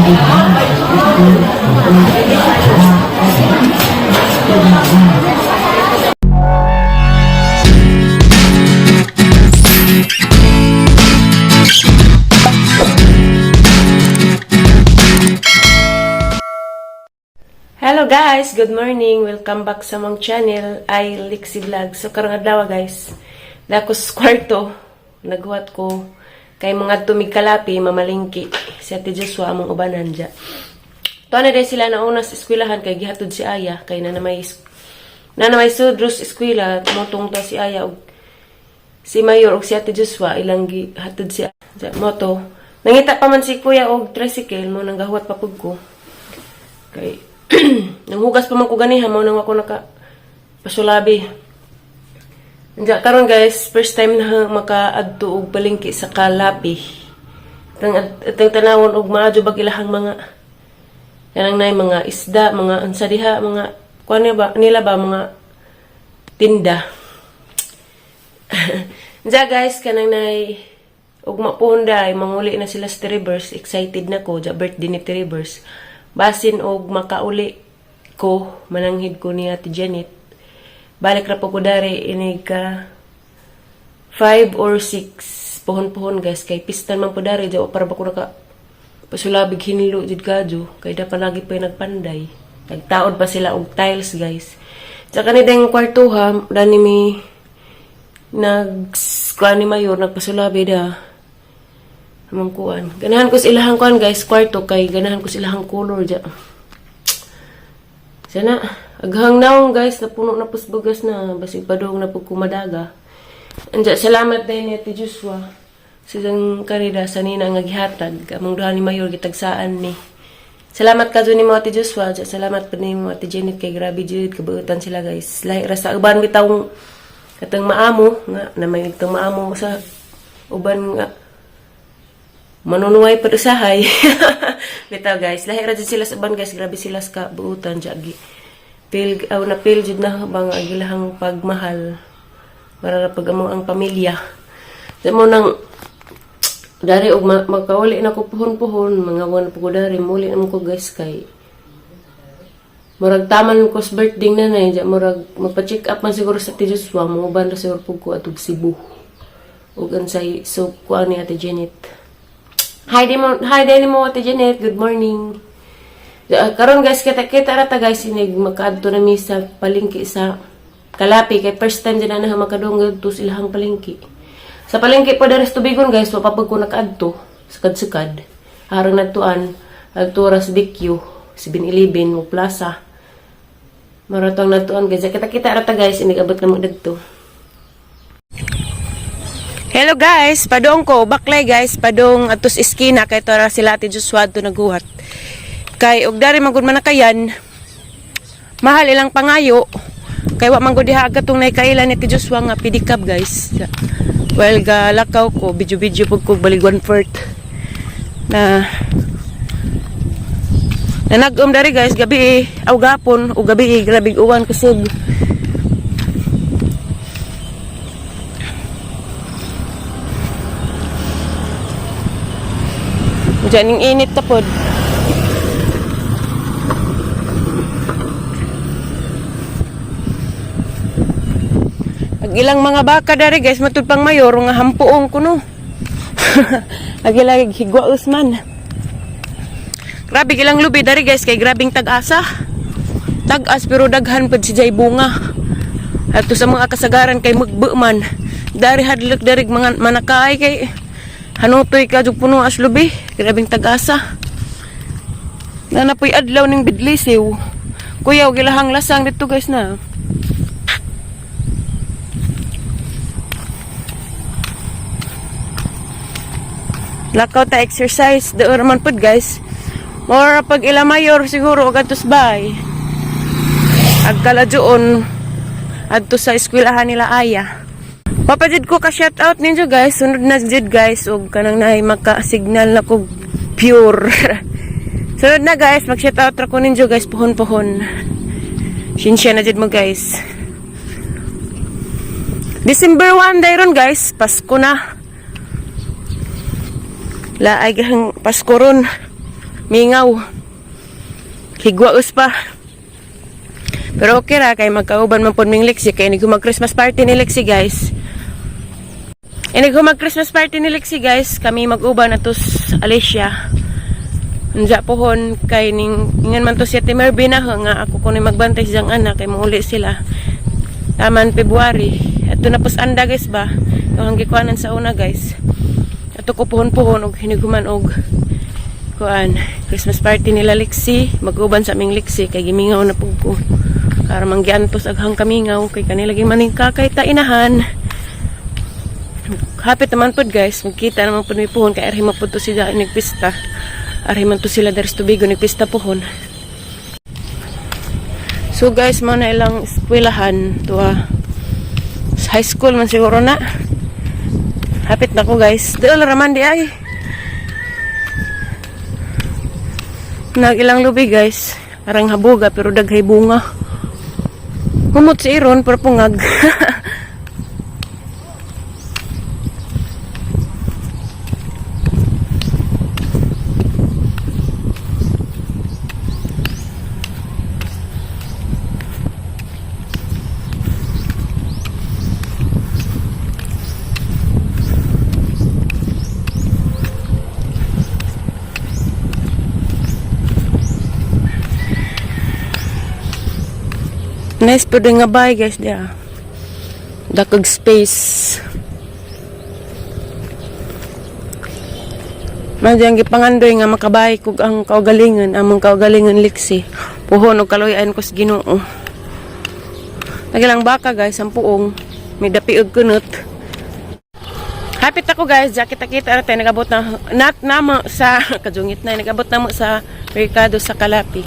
Hello guys, good morning. Welcome back sa mong channel, ay Lixie Vlog. So karong adlaw guys, dako sa kwarto, naghuwat ko kay mga tumig kalapi mamalingki. Si Ate Joshua among ubanan dya. Tuwa na dahil sila nauna sa eskwelahan kay gihatod si Aya kay na may sudros eskwela motong to si Aya og si Mayor og si Ate Joshua ilang gihatod si Aya moto. Nangita pa man si Kuya og tricycle mo nang gahuwat pa pud ko. Kay nanghugas pa man ko ganiha mo nang ako naka pasulabi. Anja karon guys, first time na makaadto og palengke sa Kalapi. Tang atang tanawon og maadyo bag ilahang mga kanang nay mga isda, mga unsa diha, mga kuan ba nila ba mga tinda. Anja guys, kanang nay ug mapuhon day manguli na sila sa Trevors. Excited na ko, ja birthday ni Trevors. Basin og makauli ko, mananghid ko ni Ate Janet. Balik ra po ko dari inig ka 5 or 6 pohon-pohon guys kay pistan man po dari ja para ba ko naka pasulabig hinlo jud kadyo kay da palagi pa yung nagpanday. Nagtaod pa sila og tiles guys. Tsaka ni deng kwartuha dani mi nag kuan ni mayor nagpasulabi da among kuan. Ganahan ko sa ilahang kuan guys, kwarto kay ganahan ko sa ilahang color ja. Sana aghang naong guys, napuno na pus bugas na basig padung na pug kumadaga. Anja salamat din ni Ate Joshua. Silang karida sa nina nga gihatag among duha ni mayor gitagsaan ni. Salamat ka ni mo Ate Joshua, ja, salamat pa nimo Ate Janet kay grabe jud kabuutan sila guys. Lahi ra sa uban bitawng katang maamo nga na may itong maamo sa uban nga manunuway pa usahay. Bitaw guys, lahi ra jud sila sa uban guys, grabe sila sa kabuutan jagi. Feel aw na feel jud na bang ang ilahang pagmahal. Para ra pag amo ang pamilya. Di mo nang dari og makauli na ko puhon-puhon, mga wan po ko dari, muli naman ko guys kay murag taman ko sa birthday na na ja, murag magpa-check up man siguro sa Ate Joshua, mo ra siguro pug ko atog Cebu. Ug unsay so kuan ni Ate Janet. Hi di mo, hi din mo Ate Janet, good morning. Karon guys, kita kita ra ta guys inig makaadto na mi sa palengke sa Kalapi kay first time din na makadung didto sa ilahang palengke. Sa palengke pa diri sa Tubigon guys, wa pa pud ko nakaadto sakad-sakad. Harang nagtuan, adto ra sa BQ, 7-Eleven mo plaza. Maratong nagtuan guys. Kita kita ra ta guys inig abot na mo didto. Hello guys, padong ko, baklay guys, padong atos iskina kay tora sila Ate Joshua adto naguhat. Kay og dari man gud manakayan, mahal ilang pangayo. Kay wa man gud diha katong naikailan ni Ate Joshua nga pedicab guys. Well, galakaw ko, video-video pud ko balig one fourth. Na nanag-um dari guys, gabi eh, aw gapon, o gabi eh, grabe uwan kusog. Diyan ning init ta pod. Ag ilang mga baka dari guys, matud pang mayor nga hampuong kuno. Ag ilang higwa usman. Grabe ilang lubi dari guys kay grabing tag-asa. Tag-as pero daghan pud si jay bunga. Ato sa mga kasagaran kay magbu man. Dari hadlok dari mga manakay kay hanutoy ka jug puno as lubi. Grabing tag-asa. Nanapoy adlaw ning bidlisiw. Kuya, og ilahang lasang dito guys na. Lakaw ta exercise. Doon man pud guys. More pag ila mayor siguro og adtos bay. Agkaladyoon adto sa eskwelahan nila Aya. Papajid ko ka shout out ninyo guys. Sunod na jud guys og kanang naay maka-signal na ko pure. Sunod na guys, mag shout out ra ko ninyo guys puhon-puhon. Sinsya na jud mo guys. December 1 dayron guys, Pasko na. Laay gahang Pasko ron. Mingaw. Higwa us pa. Pero okay ra kay magkauban man pod ming Lexi kay inig mag Christmas party ni Lexi, guys. Inig mag Christmas party ni Lexi, guys, kami mag-uban atos Alicia. Unja pohon kay ning ingan man to si Ate Mervin na nga ako kuno magbantay siyang anak kay mauli sila. Taman February. Ato na pos anda, guys, ba. Ang gikuanan sa una, guys. Ato ko pohon-pohon og hiniguman og kuan Christmas party nila Lexi, mag-uban sa aming Lexi kay gimingaw na pug ko. Para manggiantos aghang kamingaw kay kanila gi maning kakay ta inahan. Hapit naman pod, guys, magkita naman pod mi puhon kay arhi man pod to sila nagpista. Arhi man to sila diri sa Tubigon nagpista puhon. So guys, mao na ilang eskwelahan tuwa. High school man siguro na. Hapit na ko, guys. Dool raman di ay. Nag ilang lubi, guys. Arang habuga pero daghay bunga. Humot si Iron pero pungag. Nice po din nga bay, guys, diya. Dakag space. Man diyang gipangandoy nga makabay kog ang kaugalingon, among kaugalingon liksi. Puhon og kaluy-an ko sa Ginoo. Nagilang baka, guys, ang puong. May dapi og kunot. Hapit ako, guys, jacket kita na tayo nagabot na nat namo sa kajungit na nagabot na mo sa merkado sa Kalapi.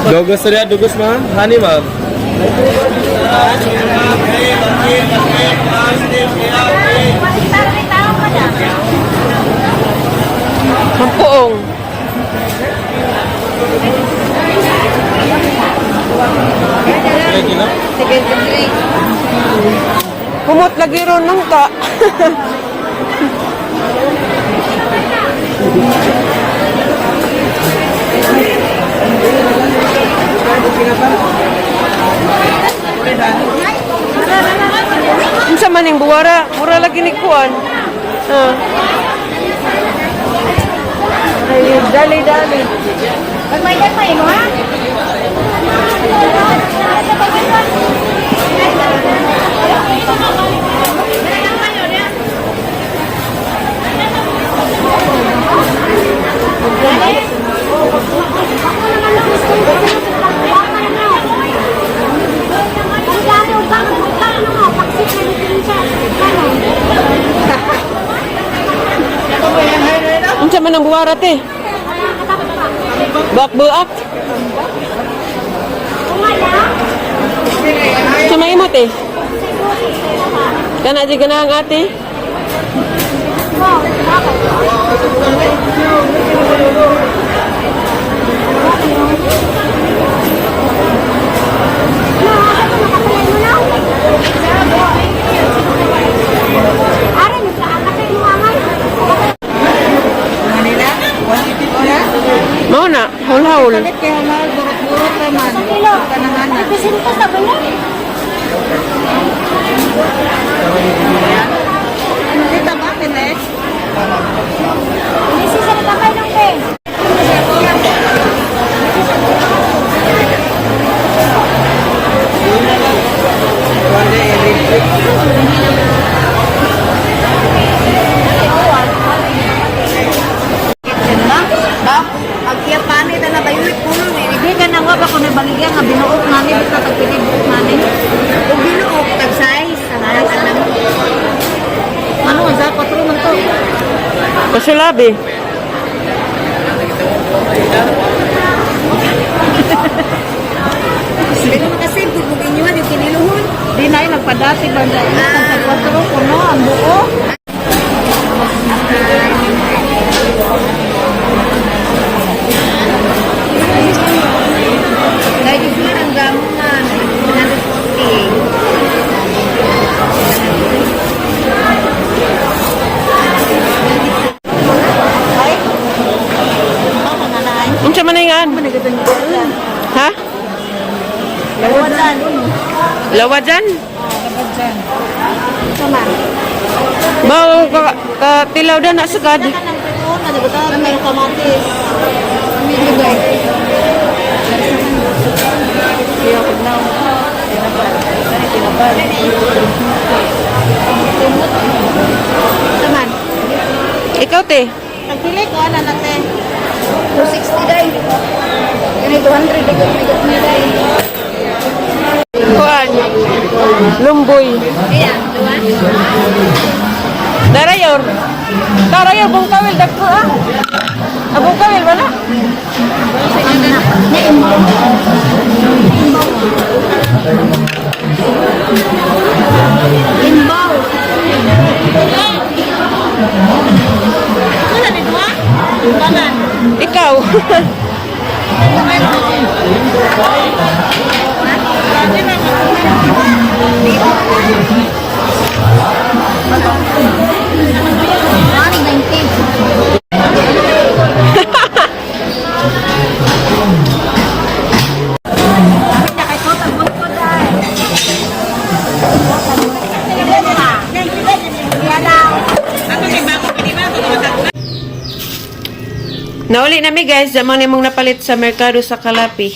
Dugos na dugos, ma'am. Honey, ma'am. Ang puong. Kilo? Humot lagi ron nung ka. Unsa man ning buwara? Mura lagi ni kuan. Ah. Ay, dali dali. Unsa man ang buwara te? Buak-buak. Unsa man imo te? Kana di ganang ate? Mao na, haul-haul. Kaya mahal, burot-burot naman. Kita ba, Pines? Hindi ka na nga ba kung nabaligya nga binuok nani basta tag pinibuok nani. Ug binuok tag size ang alam. Ano ang sa patro man to? Kasulabi. Pero makasave kung inyo yung kiniluhon. Di na. Padati ba na tag 4 kuno ang buo. Dahil yung ang gamon na 140. Ay. Mama nga na ay. Unsa man ingan? Ha? Lawadan. Lawajan? Ito na. Bawo ka, ka tilaw na na sagad. Saka ng prito na diba may kamatis. Medyo guys. Iya, pagnaw. Tinapal. Tinapal. Taman. Ikaw te. Pagpili ko, ano na te? 260 day. Kani 200 day may may day. Kuan. Lumboy. Iya, duwa. Darayor. Darayor bung kawil dagko ah. Abong kawil wala. Imbaw. Wala ni duwa? Tanan. Ikaw. Ano, 90. Nauli nami guys, zaman nimong napalit sa merkado sa Kalapi.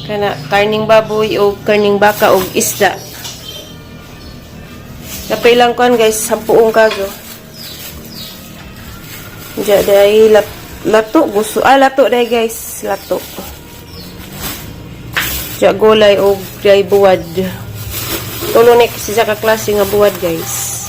Kana karning baboy o karning baka o isda. Napailang kuan guys, sampuong kaso. Diya dahil lato gusto. Ah, lato dahil guys, lato. Diya gulay o diya buwad. Tulo ni kasi sa kaklase nga buwad guys.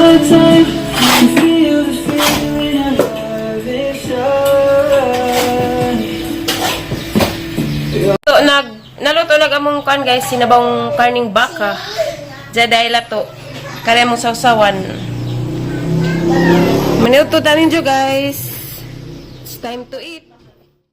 One time you feel the feeling I have inside. Luto nag naluto nag among kan guys sinabang karning baka. Jaday lato. Kare mong sawsawan. Maniuto ta ninyo guys. It's time to eat.